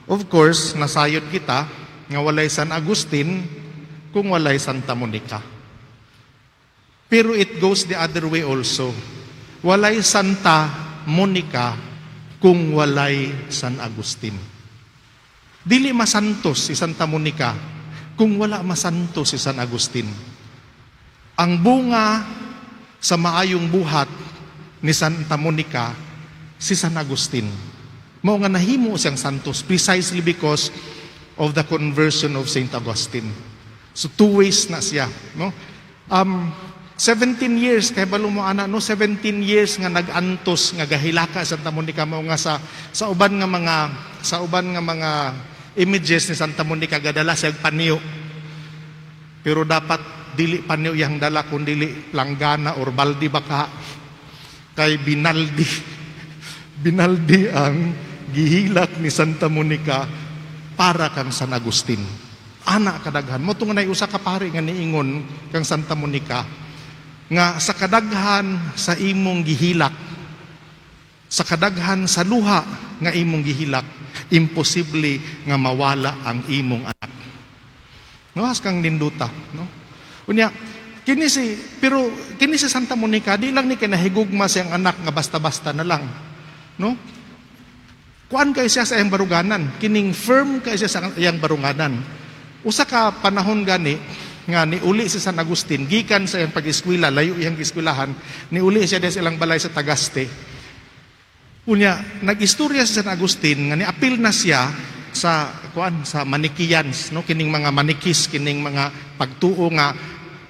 Of course, nasayod kita nga walay San Agustin kung walay Santa Monica. Pero it goes the other way also. Walay Santa Monica kung walay San Agustin. Dili masantos si Santa Monica kung wala masanto si San Agustin. Ang bunga sa maayong buhat ni Santa Monica, si San Agustin. Mao nga nahimo siyang santos precisely because of the conversion of Saint Augustine. So two ways na siya, no? 17 years kay balo mo ana, no, 17 years nga nag-antos nga gahilaka Santa Monica. Mao nga sa uban nga mga images ni Santa Monica, gadala siya og panyo. Pero dapat dili panyo iyang dala kun dili planggana or baldi baka, kay binaldi binaldi ang gihilak ni Santa Monica para kang San Agustin. Ana kadaghan mao to nga nay usa ka pari nga niingon kang Santa Monica nga sa kadaghan sa imong gihilak, sa kadaghan sa luha nga imong gihilak, imposible nga mawala ang imong anak. No, kang ninduta, no? Unya, kini si pero kini si Santa Monica, di lang ni kay nahigugma siyang anak nga basta-basta na lang, no? Kuan kay siya sa iyang baruganan, kining firm kay siya sa iyang baruganan. Usa ka panahon gani nga niuli si San Agustin gikan sa iyang pag-eskwela, layo iyang eskwelahan, niuli siya sa ilang balay sa Tagaste. Unya, nag-istorya si San Agustin nga niapil na siya sa kuan, sa Manichaeans, no, kining mga Manikis, kining mga pagtuo nga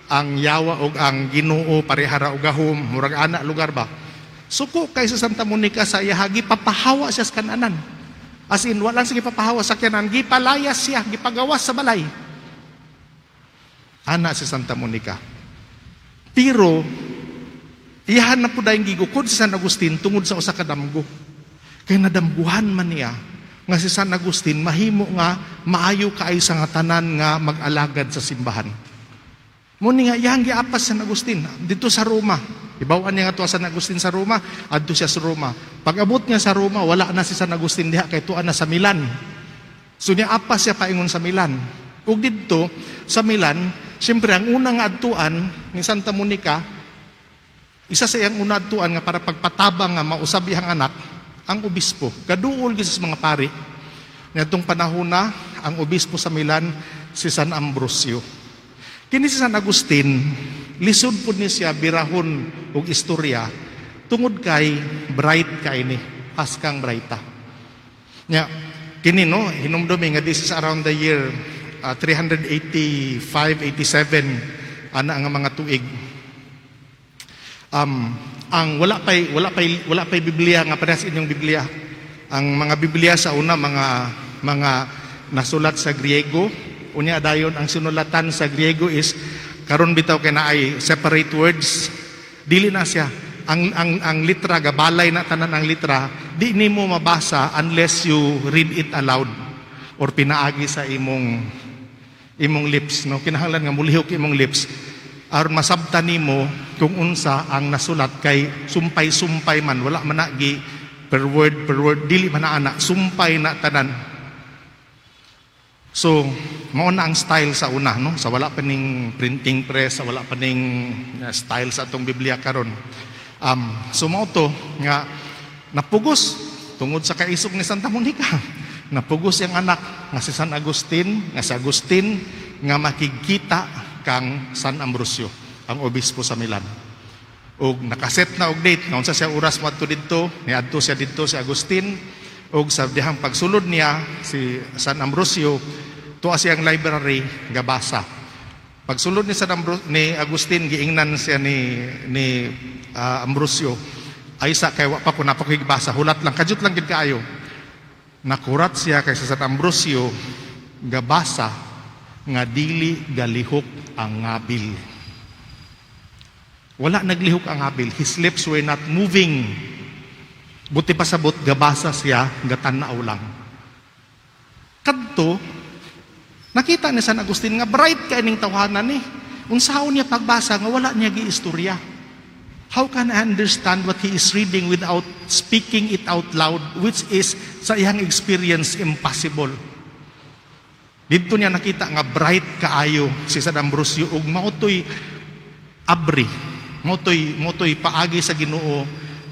ang yawa og ang Ginoo parehara og gahom, murag ana lugar ba. Suko kay sa Santa Monica sa iyaha, gipapahawa siya sa kananan. As in, wala sige papahawa sa kanan, gipalayas siya, gipagawas sa balay. Ana si Santa Monica. Pero iyahan na po dahil gigukod si San Agustin tungod sa usa ka damgo. Kay nadamguhan man niya nga si San Agustin mahimo nga maayo kaay sa nga tanan nga mag-alagad sa simbahan. Mao ni nga iyang giapas San Agustin dito sa Roma. Ibawan niya nga tuwa San Agustin sa Roma, adto siya sa Roma. Pag abot niya sa Roma, wala na si San Agustin diha kay tuwa na sa Milan. So niya apas siya paingon sa Milan. Ug didto sa Milan, siyempre ang unang adtuan ni Santa Monica, isa sa iyang una adtuan nga para pagpatabang nga mausab iyang anak, ang obispo. Kaduol gyud sa mga pari. Niadtong panahon na ang obispo sa Milan si San Ambrosio. Kini si San Agustin, lisod pud ni siya birahon og istorya tungod kay bright kay ni, haskang brighta. Nya kini, no, hinumdumi nga this is around the year 385 87 ana nga mga tuig. Ang wala pay Biblia nga parehas inyong Biblia. Ang mga Biblia sa una, mga nasulat sa Griego. Unya dayon ang sinulatan sa Griego is karon bitaw kay naay separate words. Dili na siya. Ang litra gabalay na tanan ang litra, di nimo mabasa unless you read it aloud or pinaagi sa imong lips, no? Kinahanglan nga mulihok imong lips aron masabtan nimo kung unsa ang nasulat, kay sumpay-sumpay man, wala man na gi per word per word, dili man na ana, sumpay na tanan. So mao na ang style sa una, no, sa wala pa ning printing press, sa wala pa ning style sa atong Biblia karon. So mao to nga napugos tungod sa kaisog ni Santa Monica. Napugos yang anak nga si San Agustin, nga si Agustin nga makigkita kang San Ambrosio, ang obispo sa Milan. Og nakaset na og date nga unsa siya oras moadto didto, niadto siya didto si Agustin, og sa dihang pagsulod niya si San Ambrosio tuwa siyang library gabasa. Pagsulod ni San ni Agustin, giingnan siya ni Ambrosio, ay sa kay wa pa ko napakigbasa, hulat lang, kadyot lang gid kaayo. Nakurat siya kay sa San Ambrosio gabasa nga dili galihok ang ngabil. Wala naglihok ang ngabil. His lips were not moving. Buti pa sabot, gabasa siya, gatanaw lang. Kadto, nakita ni San Agustin nga bright kay ning tawhana ni. Unsaon niya pagbasa nga wala niya giistorya. How can I understand what he is reading without speaking it out loud, which is sa iyang experience impossible? Didto niya nakita nga bright kaayo si San Ambrosio ug mao toy abri, mao toy paagi sa Ginoo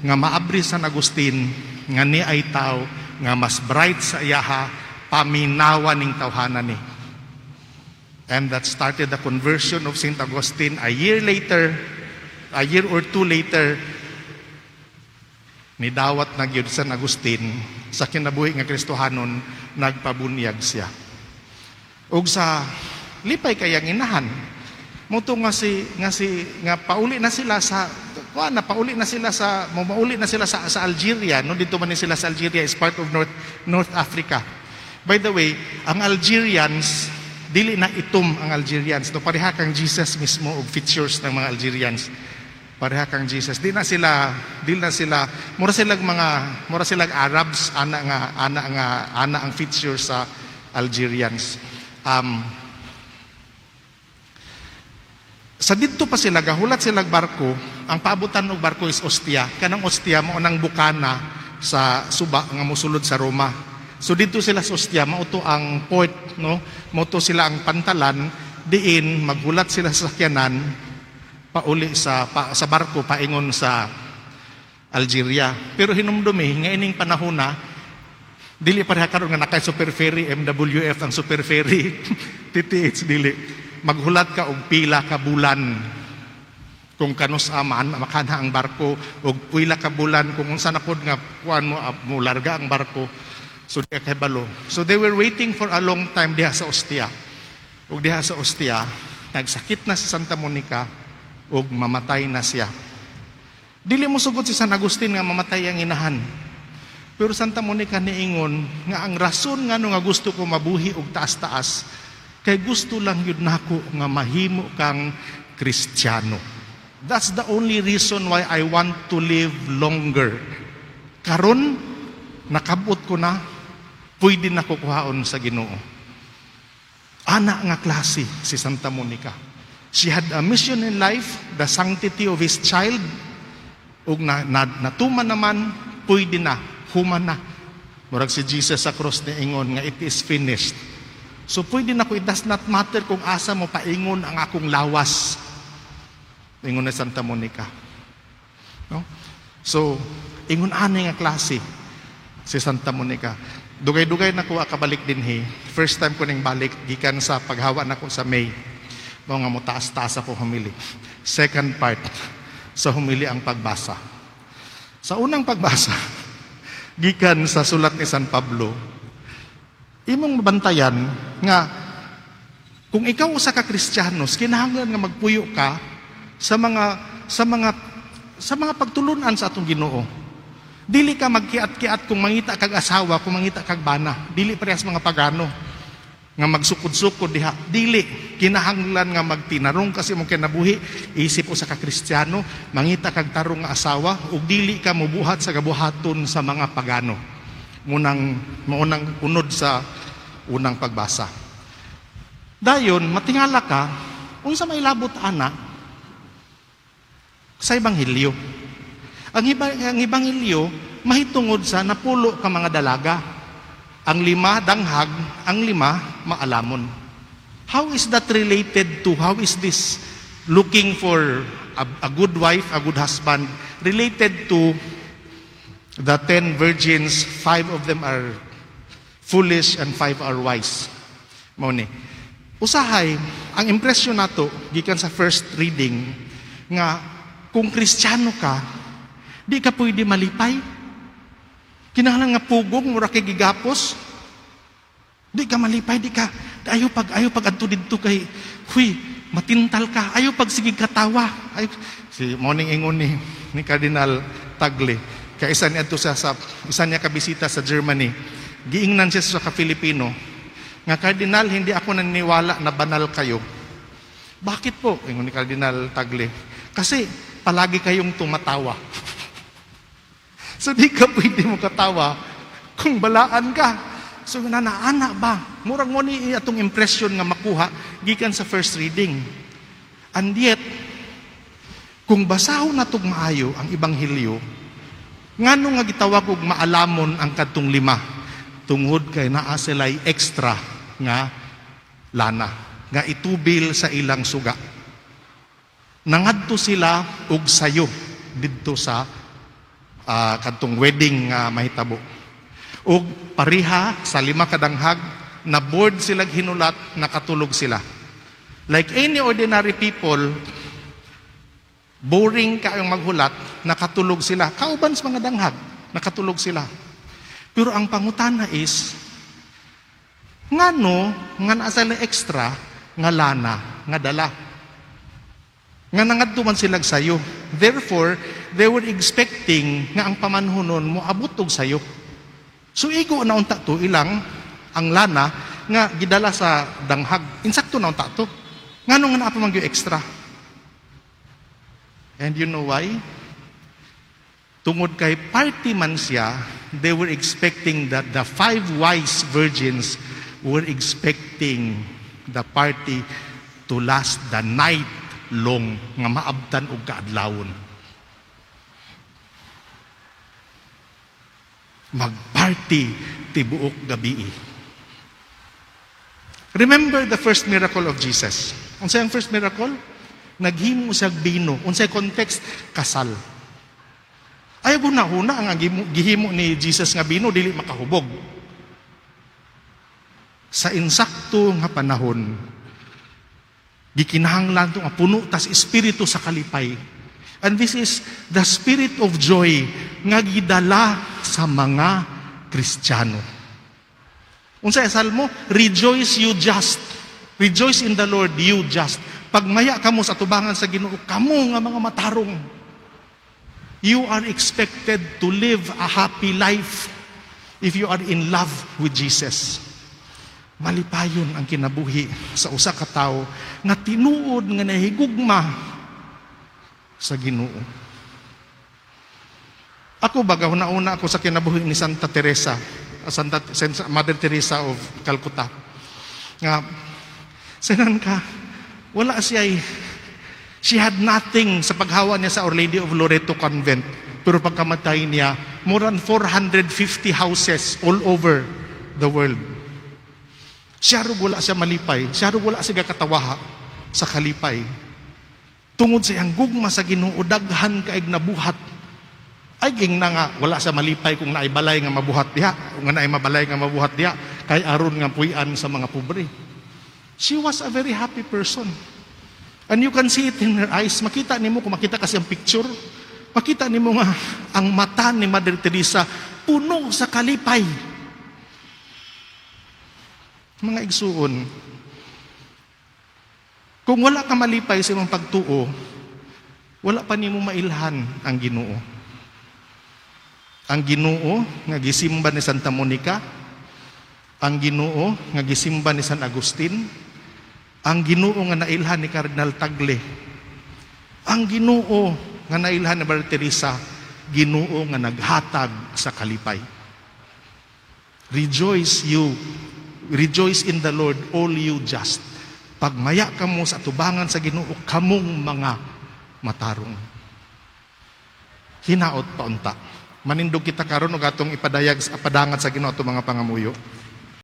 nga maabri San Agustin nga ni ay tao nga mas bright sa iyaha, paminawa ning tawhana ni. And that started the conversion of Saint Augustine. A year later, a year or two later, nidawat na gyud San Agustin sa kinabuhi nga Kristohanon, nagpabunyag siya. Ug sa lipay kayang inahan, mao to nga si nga pauli na sila sa kuan na pauli na sila sa mauli na sila sa Algeria, no? Dito man ni sila sa Algeria, is part of North Africa. By the way, ang Algerians, dili na itom ang Algerians, no? Pareha kang Jesus mismo og features ng mga Algerians. Pareha kang Jesus. Di na sila mura silang Arabs ana nga ana ang features sa Algerians. Sa didto pa sila gahulat sila barko, ang paabutan og barko is Ostia. Kanang Ostia mao nang bukana sa suba nga mosulod sa Roma. So didto sila sa Ostia, mao to ang port, no? Mao to sila ang pantalan diin maghulat sila sa sakyanan pauli sa barko paingon sa Algeria. Pero hinumdumi nga ining panahon na dili pareha karon nga nakay super ferry, MWF ang super ferry, TTH dili. Maghulat ka og pila ka bulan kung kanus aman makana ang barko og pila ka bulan kung unsa na pod nga kuan mo, mo larga ang barko. So di ka kahibalo. So they were waiting for a long time diha sa Ostia. Ug diha sa Ostia, nagsakit na si Santa Monica ug mamatay na siya. Dili mo sugot si San Agustin nga mamatay ang inahan. Pero Santa Monica niingon nga ang rason ngano nga gusto ko mabuhi og taas-taas kay gusto lang yun nako nga mahimo kang Kristiyano. That's the only reason why I want to live longer. Karon nakabot ko na, pwede na ko kuhaon sa Ginoo. Ana nga klase si Santa Monica. She had a mission in life, the sanctity of his child, ug na natuman naman, pwede na, human na. Murag si Jesus sa cross niingon nga "It is finished." So pwede na ko, it does not matter kung asa mo paingon ang akong lawas. Ingon na Santa Monica. No? So, ingon ani nga klase si Santa Monica. Dugay-dugay na ko kabalik dinhi. First time ko ning balik gikan sa paghawa nako sa May. Mao nga mo taas-taas ako humili. Second part sa humili ang pagbasa. Sa unang pagbasa, gikan sa sulat ni San Pablo, imong mabantayan nga kung ikaw usa ka Kristiyano, kinahanglan nga magpuyo ka sa mga pagtulunan sa atong Ginoo. Dili ka magkiat-kiat kung mangita kag asawa, kung mangita kag bana. Dili parehas mga pagano nga magsukod-sukod diha. Dili kinahanglan nga magtinarong kasi imong kinabuhi isip usa ka Kristiyano, mangita kag tarong nga asawa ug dili ka mobuhat sa gabuhaton sa mga pagano. Munang maunang unod sa unang pagbasa. Dayon matingala ka unsa may labot ana sa ebanghelyo. Ang ebanghelyo mahitungod sa 10 ka mga dalaga. Ang lima danghag, ang lima maalamon. How is that related to, how is this looking for a good wife, a good husband, related to the 10 virgins, five of them are foolish and five are wise? Mao ni. Usahay, ang impresyon nato gikan sa first reading nga kung Kristiyano ka, di ka pwede malipay. Kinahanglan nga pugong, mura kay gigapos. Di ka malipay, di ka ayo pag adto didto kay huy, matintal ka, ayo pag sige katawa. Ayo si morning ingon ni Cardinal Tagle. Kay isa niya adto sa isa niya ka bisita sa Germany. Giingnan siya sa ka Filipino nga, "Cardinal, hindi ako naniniwala na banal kayo." "Bakit po?" ingon ni Cardinal Tagle. "Kasi palagi kayong tumatawa." So di ka pwede mo katawa kung balaan ka. So nanaana ba? Murag mo ni atong impression nga makuha gikan sa first reading. And yet, Kung basahon natog maayo ang Ebanghelyo, ngano nga gitawag og maalamon ang kadtong lima? Tungod kay naa sila'y extra nga lana nga itubil sa ilang suga. Nangadto sila og sayo didto sa kadtong wedding nga mahitabo. Og pareha sa lima kadanghag, na bored sila hinulat, nakatulog sila. Like any ordinary people, boring kayong maghulat, nakatulog sila. Kauban sa mga danghag, nakatulog sila. Pero ang pangutana is, ngano, nga naa sila extra, nga lana, nga dala? Nga nangadto man sila sayo. Therefore, they were expecting nga ang pamanhunon mo abot og sayo. So igo na unta to ilang ang lana nga gidala sa danghag. Insakto na unta to. Ngano nga naa pa man gyud extra? And you know why? Tungod kay party man siya, they were expecting that the five wise virgins were expecting the party to last the night long, nga maabtan og kaadlawon. Magparty tibuok gabi. Remember the first miracle of Jesus. Unsay ang first miracle? Naghimo siya bino. Unsay context? Kasal. Ay huna-huna ang gihimo ni Jesus nga bino dili makahubog. Sa insakto nga panahon, gikinahanglan to nga puno tas espiritu sa kalipay. And this is the spirit of joy nga gidala sa mga Kristiyano. Unsay salmo? "Rejoice, you just. Rejoice in the Lord, you just." Pagmaya kamo sa tubangan sa Ginoo, kamo nga mga matarong. You are expected to live a happy life if you are in love with Jesus. Malipayon ang kinabuhi sa usa ka tawo nga tinuod nga nahigugma sa Ginoo. Ako ba, una ako sa kinabuhi ni Santa Teresa, Santa Mother Teresa of Calcutta. Nga, sinan ka, wala siya, she had nothing sa paghawa niya sa Our Lady of Loreto Convent. Pero pagkamatay niya, more than 450 houses all over the world. Siya rog wala siya malipay. Siya rog wala siya katawaha sa kalipay. Tungod sa iyang gugma sa Ginoo, daghan kaig nabuhat. Ay ging na nga wala siya malipay kung naay balay nga mabuhat diha, kung naay mabalay nga mabuhat diha kay aron nga puy-an sa mga pobre. She was a very happy person. And you can see it in her eyes. Makita nimo kung makita kasi ang picture, makita nimo nga ang mata ni Mother Teresa puno sa kalipay. Mga igsuon, kung wala ka malipay sa imong pagtuo, wala pa nimo mailhan ang Ginoo. Ang Ginoo nga gisimba ni Santa Monica, ang Ginoo nga gisimba ni San Agustin, ang Ginoo nga nailhan ni Cardinal Tagle, ang Ginoo nga nailhan ni Mother Teresa, Ginoo nga naghatag sa kalipay. Rejoice you, rejoice in the Lord, all you just. Pagmaya kamo sa tubangan sa Ginoo, kamong mga matarong. Hinaot paunta. Manindog kita karon ug atong ipadayag sa padangat sa Ginoo atong mga pangamuyo.